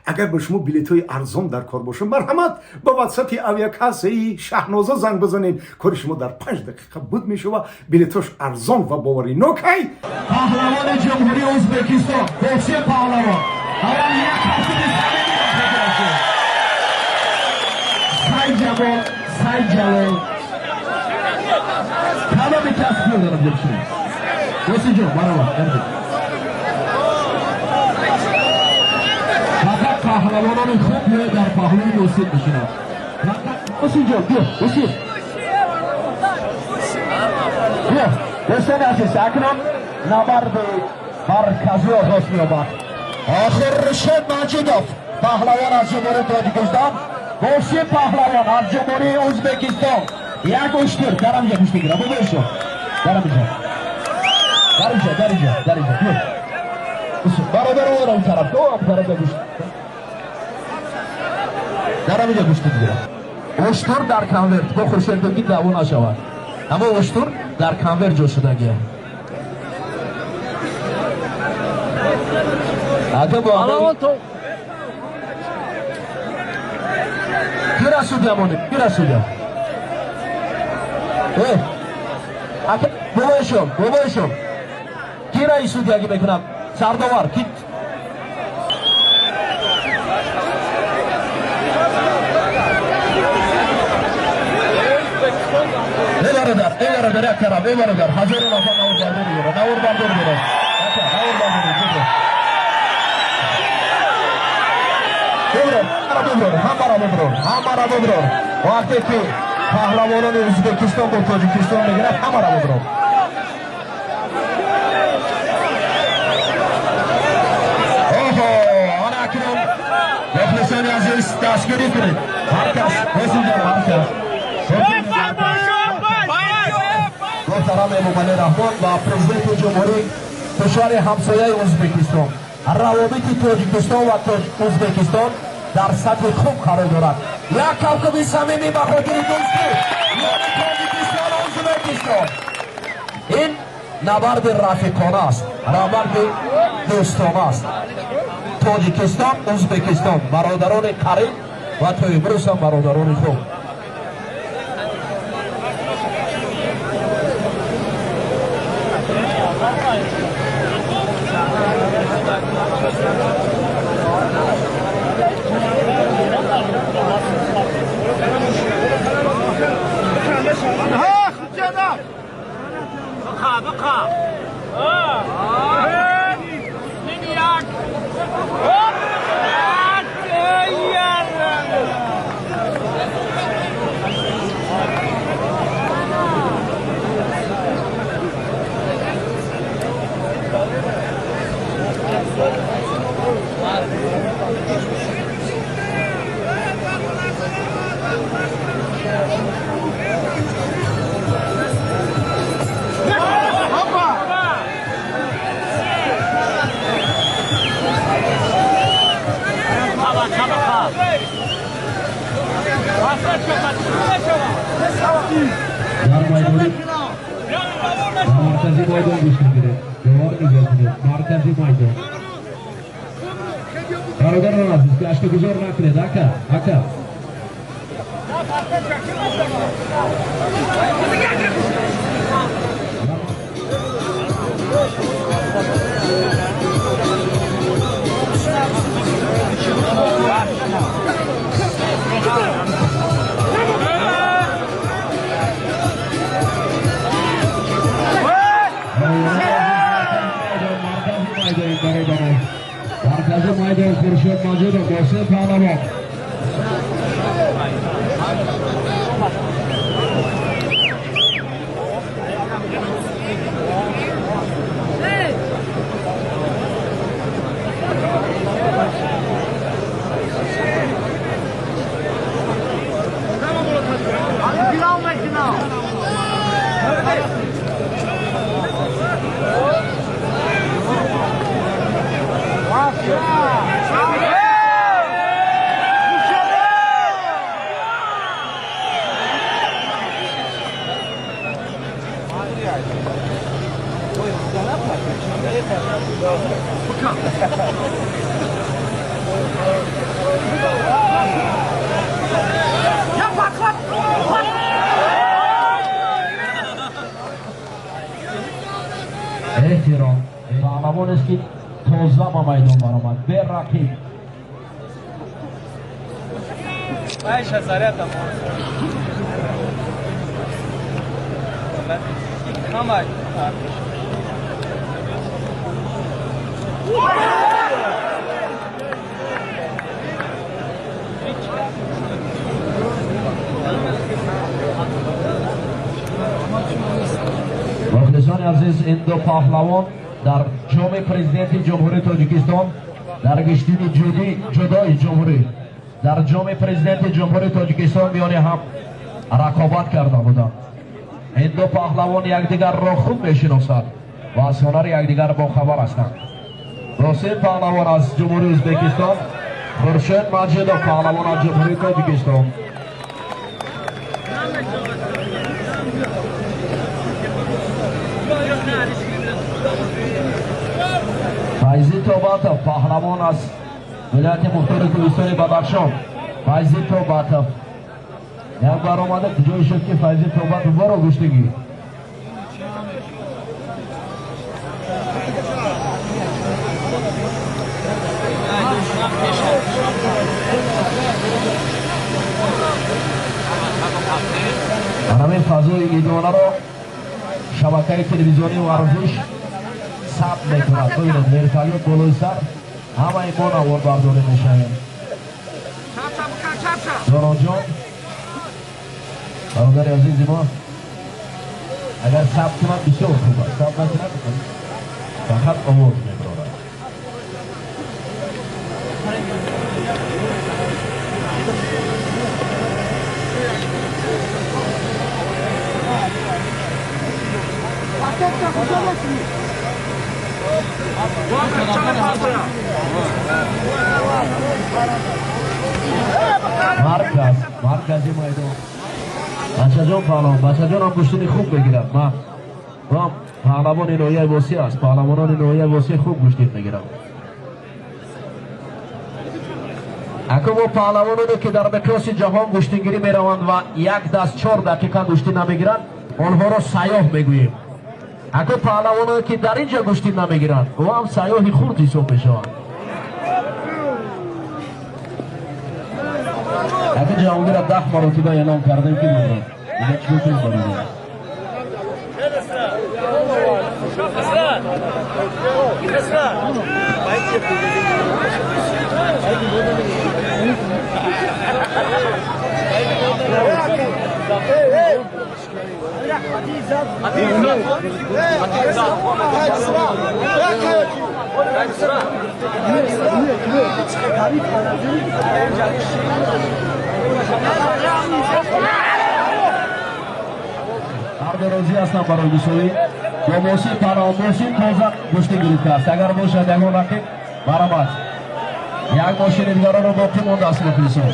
Агар ба шумо билетҳои арзон дар кор бошад, марҳамат, ба ватсапи авиакассаи Шаҳноза занг бизанед. Кори шумо дар 5 дақиқа буд мешава. Билетҳош арзон ва боваринокай. Паҳлавони Ҷумҳурии Ӯзбекистон Бокси паҳлавон. Аввал як кафкӯби самимӣ. Сайҷамол, Сайҷалол. Тамоми касб дорам ҷебшин. Босиҷон, баробар, дарҷа. Фақат паҳлавонони хуб биёед, дар паҳлӯи Носир бишинанд. Босиҷон, биё, Босир. Биё, дӯстони азиз, акнун набарди марказӣ оғоз меёбад. Хуршед Маҷидов, паҳлавон аз Ҷумҳурии Тоҷикистон, Босир паҳлавон аз Ҷумҳурии Ӯзбекистон. Як уштур, дар ҳаминҷа гӯшт мегирам. Бобоишо. Дар ҳаминҷа. Дар инҷа, дар инҷа, дар инҷа. Биё. Бародар, он тараф, он тараф гӯшт. Дар ҳаминҷа гӯшт мегирам. Уштур дар конверт, бо Хуршед бигӣ даъво нашавад. Аммо уштур дар конверт ҷо шудагия. Ака бо Кира судья монӣ? Кира судья? Э, ака, бобоишон, бобоишон. Кира и судьягӣ мекунад? Сардовар, ки Эй бародар, эй бародар, як тараф, эй бародар, ҳазору нафар наворбардорӣ дорад, наворбардорӣ дорад. Ака, наворбардорӣ, бибро. Бибро, ҳамаро биброр, ҳамаро биброр, ҳамаро биброр. Вақте ки паҳлавонони Ӯзбекистон бо Тоҷикистон мегирад, ҳамаро биброр. Оҳо, ана акнун мухлисони азиз, дастгирӣ кунед. Ҳар кас, Босиҷон, ҳар кас. Муҳтарам Эмомалӣ Раҳмон ва Президенти Ҷумҳурии кишвари ҳамсояи Ӯзбекистон. Равобити Тоҷикистон ва Ӯзбекистон дар сатҳи хуб қарор дорад. Як кавкаби самимӣ ба хотири дӯстӣ миёни Тоҷикистон ва Ӯзбекистон. Ин набарди рафиқона аст, набарди дӯстона аст. Тоҷикистон, Ӯзбекистон бародарони қариб ва то имрӯз ҳам бародарони хуб. Дар майдони маркази майдон гӯш мегиред, девор нигоҳ кунед, маркази майдон. Бародарон азиз, гаштугузор накунед, ака, ака. Маркази майдон, бародарон, маркази майдон. Хуршед Маҷидов, Босир паҳлавон. Рақиб. Мухлисони азиз, ин ду паҳлавон дар ҷоми президенти Ҷумҳурии Тоҷикистон дар гаштини ҷудои ҷумҳурӣ дар ҷоми президенти Ҷумҳурии Тоҷикистон миёни ҳам рақобат карда буданд. Ин ду паҳлавон якдигарро хуб мешиносанд ва аз ҳунари якдигар бохабар ҳастанд. Росин паҳлавон аз Ҷумҳурии Ӯзбекистон, Хуршед Маҷидов паҳлавон аз Ҷумҳурии Тоҷикистон. Файзи Тобатов паҳлавон аз вилояти мухтори Кӯҳистони Бадахшон. Файзи Тобатов як баромада куҷое шуд, ки Файзи Тобатов боро гӯштигӣ. Ҳамин фазои идонаро шабакаи телевизионии варзиш сабт мекунад. Бибинед, вертолёт болои сар, ҳамаи мо наворбардорӣ мешавем. Доноҷон, бародари азизи мо, агар сабт кунад, бисёр хуб аст, сабт накунад, фақат овоз мебарорад. Марказ, маркази майдон. Бачаҷон паҳлавон, бачаҷонам гӯштини хуб мегирад. Ма вам паҳлавони ноҳияи Восеъ аст. Паҳлавонони ноҳияи Восеъ хуб гӯштин мегиранд. Ако мо паҳлавононе, ки дар миқёси ҷаҳон гӯштингирӣ мераванд ва як даст 4 дақиқа гӯштин намегиранд, онҳоро сайёҳ мегӯем. Ако паҳлавоное, ки дар ин ҷо гӯштин намегиранд, ӯ ҳам сайёҳи хурд ҳисоб мешаванд. Ака Ҷаҳонгира 10 маротиба эълон кардем, ки мебурад. Дига чӣ кор барои? Ҳарду розӣ ҳастанд барои мусовӣ. Бо Муҳсин паҳлавон, Муҳсин тоза гӯштин гирифтааст. Агар бошад ягон рақиб, марҳамат. Як мошини дигароро боқӣ мондааст, мухлисон.